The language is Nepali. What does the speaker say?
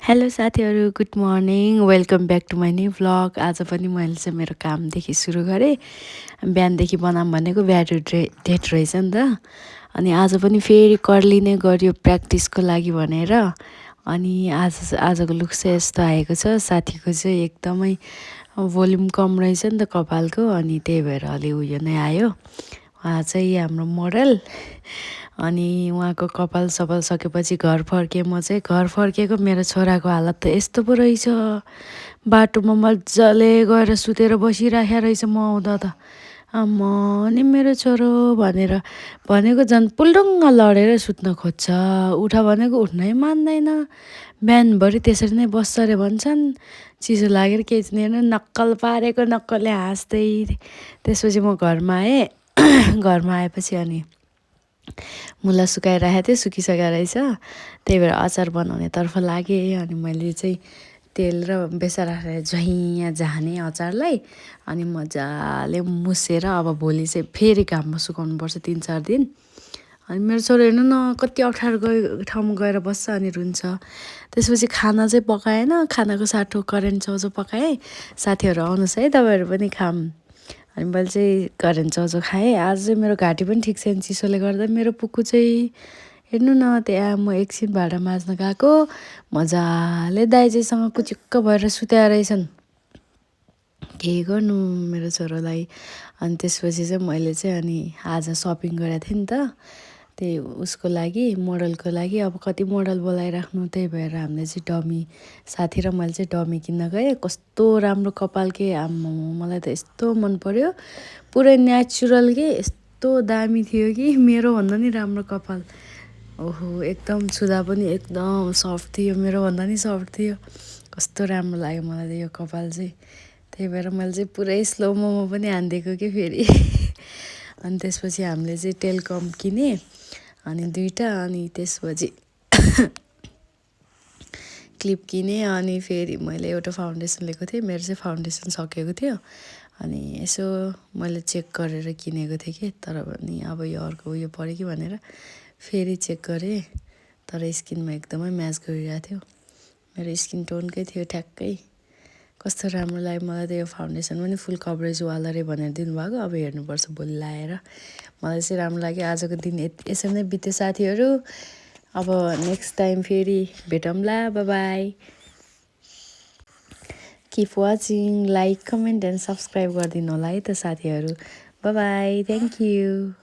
हेलो साथीहरू, good morning. Welcome back to my new vlog. आज पनि मैले चाहिँ मेरो कामदेखि सुरु गरेँ। बिहानदेखि बनाऊँ भनेको भ्याडु डेट रहेछ नि त। अनि आज पनि फेरि कर्ली नै गऱ्यो प्र्याक्टिसको लागि भनेर। अनि आजको लुक चाहिँ यस्तो आएको छ। साथीको चाहिँ एकदमै भोल्युम कम रहेछ नि त कपालको, अनि त्यही भएर अलि उयो नै आयो। उहाँ चाहिँ हाम्रो मोडल। अनि उहाँको कपाल सपाल सकेपछि घर फर्केँ। म चाहिँ घर फर्केको मेरो छोराको हालत त यस्तो पो रहेछ। बाटोमा मजाले गएर सुतेर बसिराखेको रहेछ म आउँदा त। आम्मा नि मेरो छोरो भनेको झन् पुल्डुङ्ग लडेर सुत्न खोज्छ। उठ भनेको उठ्नै मान्दैन। बिहानभरि त्यसरी नै बस्छ अरे भन्छन्। चिसो लागेर केही छैन, नक्कल पारेको नक्कलले हाँस्दै। त्यसपछि म घरमा आएँ। घरमा आएपछि अनि मुला सुकाइराखेको थिएँ, सुकिसकेको रहेछ। त्यही भएर अचार बनाउनेतर्फ लागेँ। अनि मैले चाहिँ तेल र बेसार राखेर झैँ झाने अचारलाई। अनि मजाले मुसेर अब भोलि चाहिँ फेरि घाममा सुकाउनुपर्छ 3-4 दिन। अनि मेरो छोरो हेर्नु न कति अप्ठ्यारो ठाउँमा गएर बस्छ अनि रुन्छ। त्यसपछि खाना चाहिँ पकाएन, खानाको साटो करेन्ट चाउचाउ पकाएँ। साथीहरू आउनुहोस् है, तपाईँहरू पनि खाऊँ। अनि मैले चाहिँ करेन्ट चाउचाउ खाएँ। आज चाहिँ मेरो घाँटी पनि ठिक छैन चिसोले गर्दा। मेरो पुक्कु चाहिँ हेर्नु न, त्यहाँ म एकछिन भाँडा माझ्न गएको, मजाले दाइजैसँग कुचिक्क भएर सुत्या रहेछन्। के गर्नु मेरो छोरोलाई। अनि त्यसपछि चाहिँ मैले चाहिँ अनि आज सपिङ गरेको थिएँ नि त, त्यही उसको लागि, मोडलको लागि। अब कति मोडल बोलाइराख्नु, त्यही भएर हामीले चाहिँ डमी, साथी र मैले चाहिँ डमी किन्न गएँ। कस्तो राम्रो कपाल के, आम्मा मलाई त यस्तो मन पर्यो। पुरै नेचुरल के, यस्तो दामी थियो कि मेरो भन्दा नि राम्रो कपाल। ओहो, एकदम छुँदा पनि एकदम सफ्ट थियो, मेरो भन्दा नि सफ्ट थियो। कस्तो राम्रो लाग्यो मलाई त यो कपाल चाहिँ। त्यही भएर मैले चाहिँ पुरै स्लो मोमो पनि हानिदिएको कि फेरि। अनि त्यसपछि हामीले चाहिँ टेलकम किनेँ अनि 2टा। अनि त्यसपछि क्लिप किनेँ। अनि फेरि मैले एउटा फाउन्डेसन लिएको थिएँ, मेरो चाहिँ फाउन्डेसन सकेको थियो। अनि यसो मैले चेक गरेर किनेको थिएँ कि, तर पनि अब यो अर्को उयो पऱ्यो कि भनेर फेरि चेक गरेँ। तर स्किनमा एकदमै म्याच गरिरहेको थियो, मेरो स्किन टोनकै थियो ठ्याक्कै। कस्तो राम्रो लाग्यो मलाई त यो फाउन्डेसन पनि, फुल कभरेजवाला रे भनेर दिनुभएको। अब हेर्नुपर्छ भोलि लाएर। मलाई चाहिँ राम्रो लाग्यो। आजको दिन यसरी नै बित्यो साथीहरू। अब नेक्स्ट टाइम फेरि भेटौँला। Bye bye. Keep watching, like, comment and subscribe गरिदिनु होला है त साथीहरू। Bye bye, thank you.